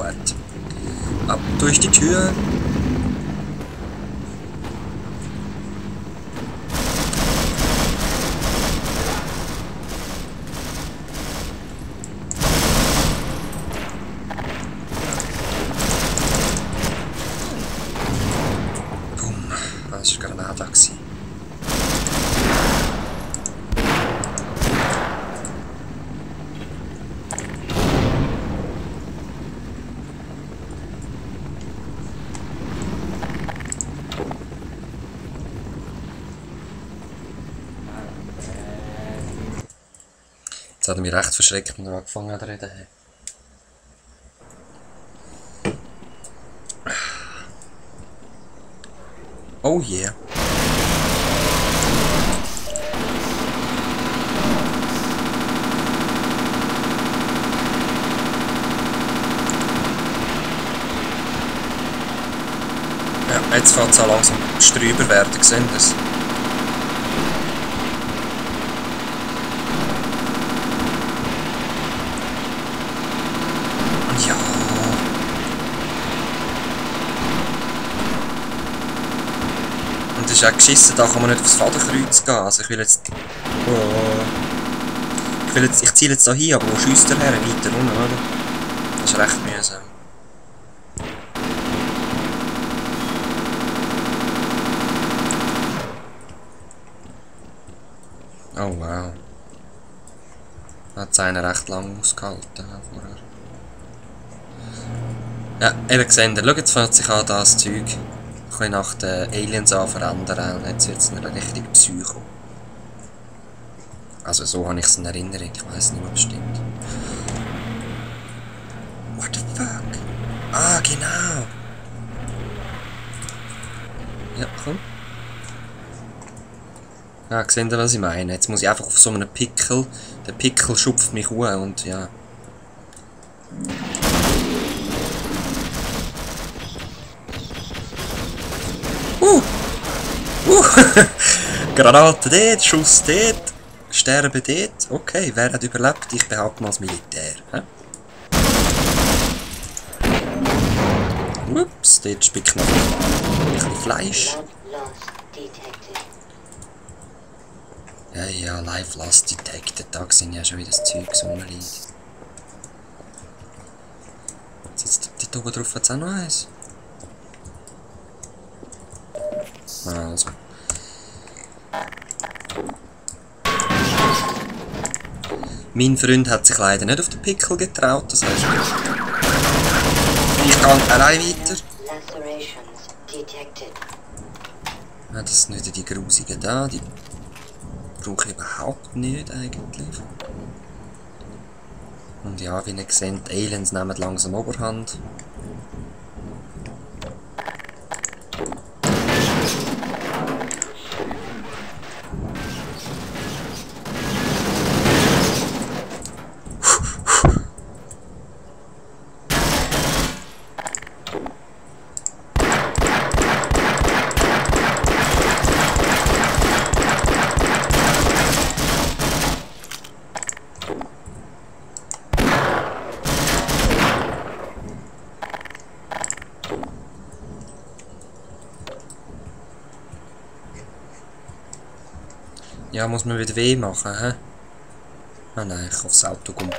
gut. Ab durch die Tür. Boom. Das war Granada. Jetzt hat er mich recht verschreckt, wenn er angefangen hat zu reden. Oh yeah. Ja, jetzt fängt es auch langsam strüber werden, gesehen das. Ja. Und es ist auch geschissen, da kann man nicht aufs Fadenkreuz gehen. Also ich will jetzt... Oh. Ich ziele jetzt da hin, aber wo schiesst der her? Weiter unten, oder? Das ist recht mühsam. Oh wow. Hat es einen recht lang ausgehalten vorher. Ja, eben gesehen, schau, jetzt fängt sich an das Zeug ein bisschen nach den Aliens an verändern und jetzt wird es eine richtig Psycho. Also so habe ich es in Erinnerung, ich weiß nicht, ob es stimmt. What the fuck? Ah, genau! Ja, komm. Ja, seht ihr, was ich meine? Jetzt muss ich einfach auf so einen Pickel. Der Pickel schupft mich hoch und ja. Granate dort, Schuss dort, Sterben dort. Okay, wer hat überlebt? Ich behaupte mal das Militär. Ups, dort spickt noch ein bisschen Fleisch. Ja, ja, Life Lost Detected. Da sind ja schon wieder das Zeug rumliegt. Jetzt dort oben drauf hat es auch noch eins. Also. Mein Freund hat sich leider nicht auf den Pickel getraut, das heißt, ich gehe allein weiter. Ja, das sind wieder die grusigen da, die brauche ich überhaupt nicht eigentlich. Und ja, wie ihr seht, die Aliens nehmen langsam Oberhand. Ja, muss man wieder weh machen, hä? Ah nein, ich aufs Auto gumpen.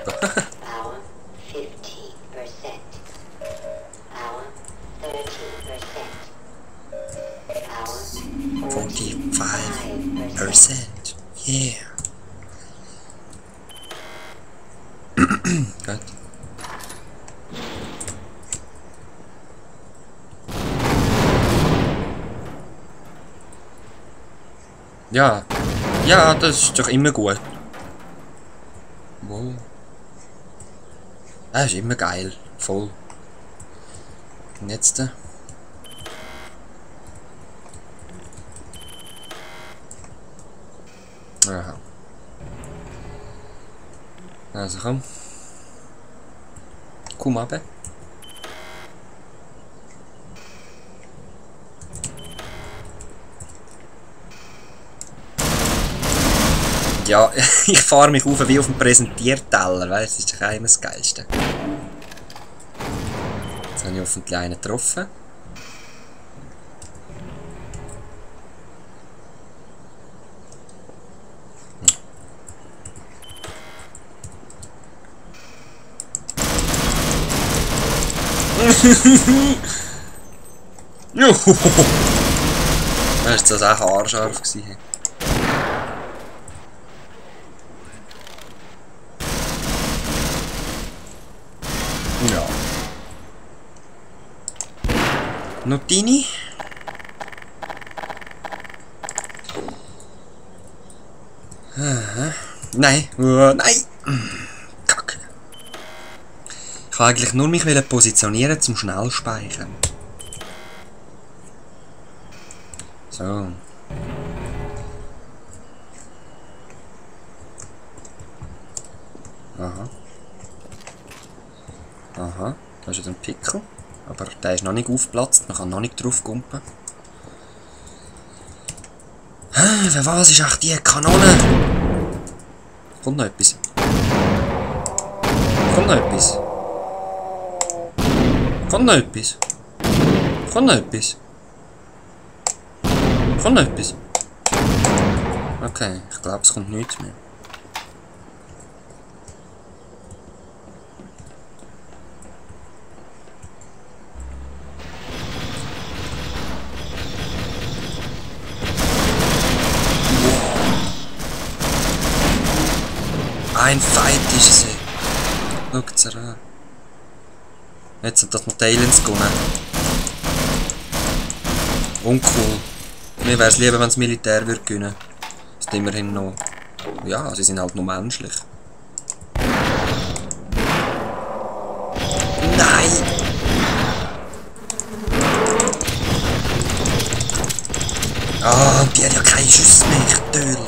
45%. Yeah. Gut. Ja. Ja, das ist doch immer gut. Wow. Das ist immer geil. Voll. Und jetzt? Aha. Also komm. Komm runter. Ja, ich fahre mich auf wie auf dem Präsentierteller, weißt du, das ist doch immer das Geilste. Jetzt habe ich hoffentlich einen getroffen. Das war das auch haarscharf. Ja. Noch deine? Nein. Nein! Kacke. Ich wollte eigentlich nur mich positionieren zum Schnellspeichern. So. Aha. Aha. Da ist wieder ein Pickel. Aber der ist noch nicht aufgeplatzt. Man kann noch nicht drauf gumpen. Für was ist echt die Kanone? Kommt noch etwas? Kommt noch etwas? Kommt noch etwas? Kommt noch etwas? Kommt noch etwas? Okay, ich glaube, es kommt nichts mehr. Ein Fight ist es. Schaut es an. Jetzt sind das noch die Aliens gewonnen. Uncool. Mir wäre es lieber, wenn das Militär würde gewinnen. Das ist immerhin noch. Ja, sie sind halt noch menschlich. Nein! Ah, die hat ja keine Schüsse mehr, ich töle.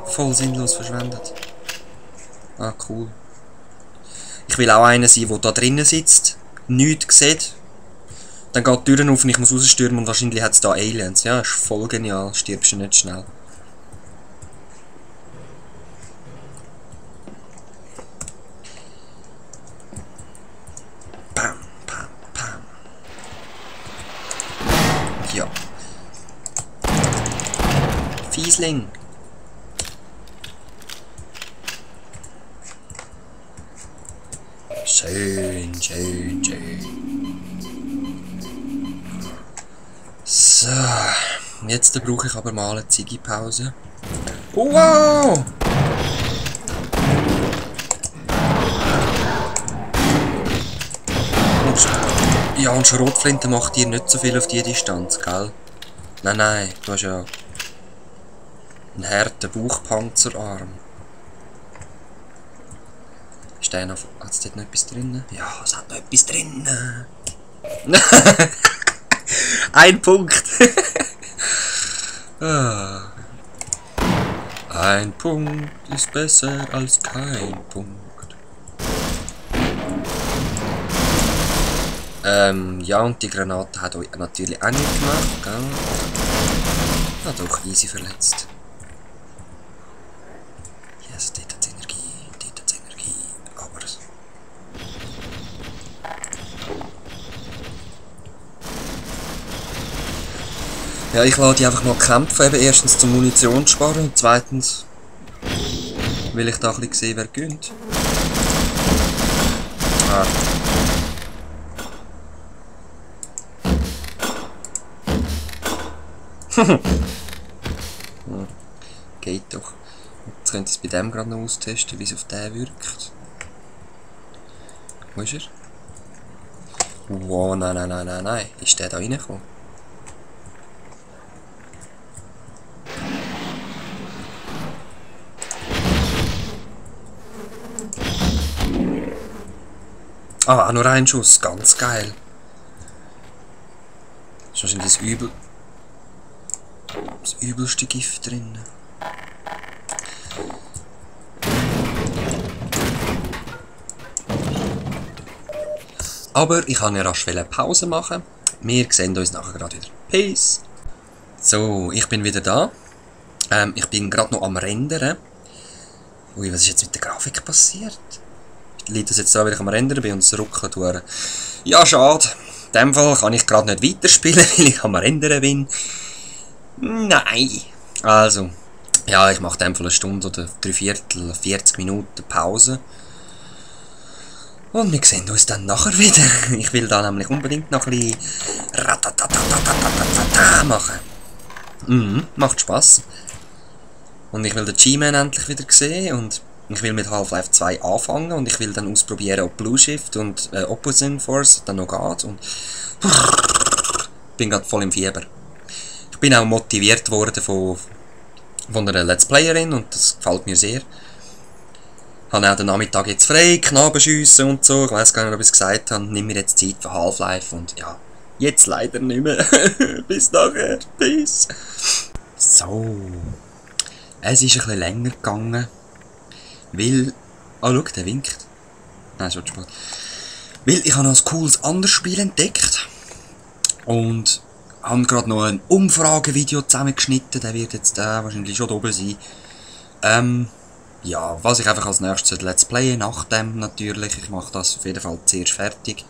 Voll sinnlos verschwendet. Ah, cool. Ich will auch einer sein, der da drinnen sitzt, nichts sieht. Dann geht die Tür auf und ich muss rausstürmen und wahrscheinlich hat es da Aliens. Ja, ist voll genial. Stirbst du nicht schnell. Bam, bam, bam. Ja. Fiesling. Schön, schön, schön. So, jetzt brauche ich aber mal eine Ziggy-Pause. Wow! Ja, und Schrotflinte macht dir nicht so viel auf die Distanz, gell? Nein, nein, du hast ja einen harten Bauchpanzerarm. Ist der noch... Hat es dort noch etwas drin? Ja, es hat noch etwas drin. Ein Punkt. Ein Punkt ist besser als kein Punkt. Ja, und die Granate hat euch natürlich auch nicht gemacht, gell? Ja, doch, easy verletzt. Yes, dort hat es Energie, dort hat es Energie, aber... Ja, ich lasse die einfach mal kämpfen, eben erstens zum Munition sparen und zweitens will ich da ein bisschen sehen, wer gönnt. Ah. Geht doch. Jetzt könnt ihr es bei dem gerade noch austesten, wie es auf den wirkt. Wo ist er? Wow, nein, nein, nein, nein, nein. Ist der da reingekommen? Ah, nur ein Schuss. Ganz geil. Das ist wahrscheinlich das übelste Gift drin. Aber ich kann ja rasch Pause machen. Wir sehen uns nachher gerade wieder. Peace! So, ich bin wieder da. Ich bin gerade noch am Rendern. Ui, was ist jetzt mit der Grafik passiert? liegt das jetzt da, weil ich am Rendern bin und es ruckelt durch. Ja, schade. In dem Fall kann ich gerade nicht weiterspielen, weil ich am Rendern bin. Nein. Also, ja, ich mache in dem Fall eine Stunde oder 3/4, 40 Minuten Pause. Und wir sehen uns dann nachher wieder. Ich will da nämlich unbedingt noch ein bisschen machen. Macht Spaß. Und ich will den G-Man endlich wieder sehen und ich will mit Half-Life 2 anfangen und ich will dann ausprobieren, ob Blue Shift und Opposing Force dann noch geht und bin gerade voll im Fieber. Ich bin auch motiviert worden von einer Let's Playerin und das gefällt mir sehr. Ich habe auch den Nachmittag jetzt frei, Knabenschiessen und so, ich weiß gar nicht, ob ich es gesagt habe, nimm mir jetzt Zeit für Half-Life und ja, jetzt leider nicht mehr. Bis nachher, bis. So. Es ist ein bisschen länger gegangen, weil... Ah, schau, der winkt. Nein, ist schon spät. Weil ich habe noch ein cooles anderes Spiel entdeckt. Und habe gerade noch ein Umfragevideo zusammengeschnitten. Der wird jetzt wahrscheinlich schon oben sein. Ja, was ich einfach als nächstes Let's Playen, nach dem natürlich. Ich mache das auf jeden Fall zuerst fertig.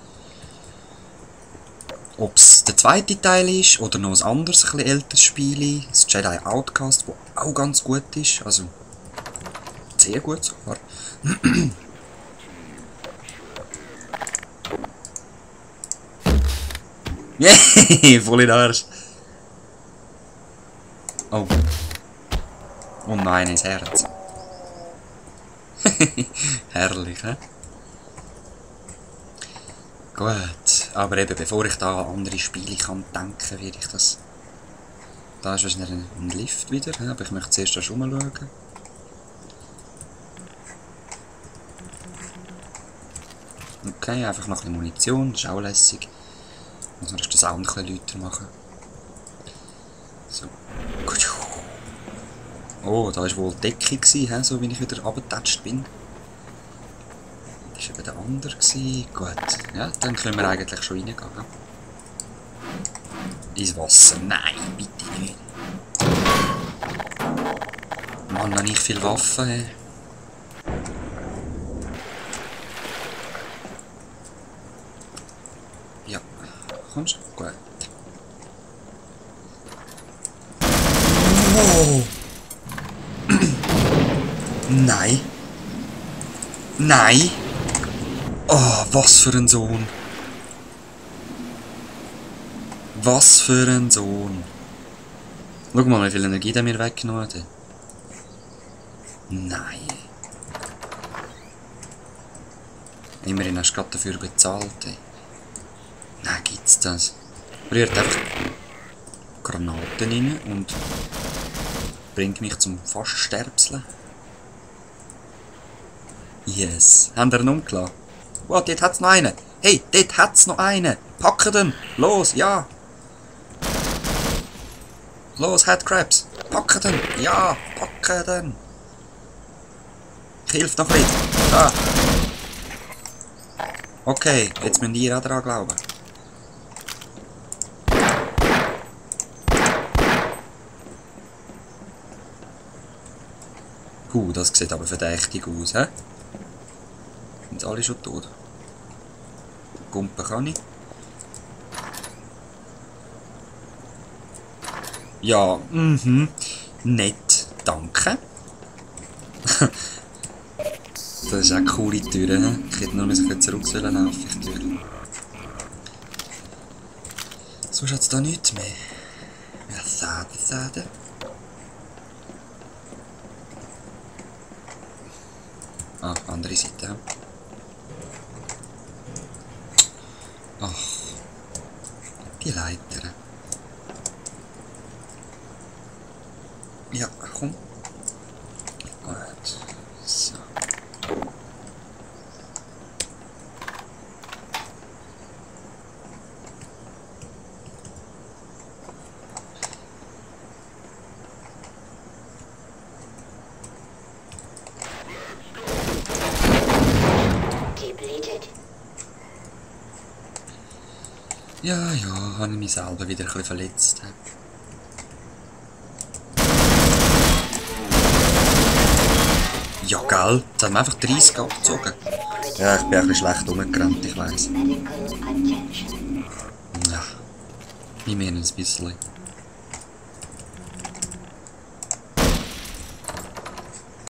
Ob es der zweite Teil ist oder noch ein anderes, ein bisschen älteres Spiel, das Jedi Outcast, das auch ganz gut ist, also sehr gut sogar. Yay, voll in den Arsch. Oh. Oh nein, ins Herz. Herrlich, hä? Gut, aber eben bevor ich da an andere Spiele kann denken, werde ich das... Da ist wahrscheinlich ein Lift wieder, aber ich möchte zuerst da schon mal schauen. Okay, einfach noch ein bisschen Munition, das ist auch lässig. Muss man den Sound ein bisschen lauter machen. So. Oh, da war wohl die Decke, so wie ich wieder runtergetatscht bin. Das war eben der andere. Gut, ja, dann können wir eigentlich schon reingehen. Ins Wasser. Nein, bitte nicht. Mann, wenn ich viel Waffen habe. Ja, komm schon. Gut. Oh. Nein. Nein. Oh, was für ein Sohn. Was für ein Sohn. Schau mal, wie viel Energie der mir weggenommen hat. Nein. Immerhin hast du gerade dafür bezahlt. Nein, gibt's das? Rührt einfach Granaten rein und bringt mich zum Faststerbseln. Yes. Haben wir ihn umgelassen? Wow, dort hat's noch einen. Hey, dort hat's noch einen. Packen den. Los, ja. Los, Headcrabs. Packen den. Ja, packen den. Ich hilf noch nicht. Da. Okay, jetzt müsst ihr auch daran glauben. Das sieht aber verdächtig aus, hä? Sind alle schon tot? Gumpen kann ich. Ja, nett, danke. Das ist auch eine coole Tür, he? Ich hätte nur ein zurück laufen Tür. So schaut es da nichts mehr. Ja, schade. Ah, andere Seite. Ach, die Leiter. Ja, komm. Gut. So. Ja, habe ich mich selber wieder ein bisschen verletzt. Ja, gell? Jetzt haben wir einfach 30 abgezogen. Ja, ich bin ein bisschen schlecht rumgerannt, ich weiss. Ja, ich meine ein bisschen.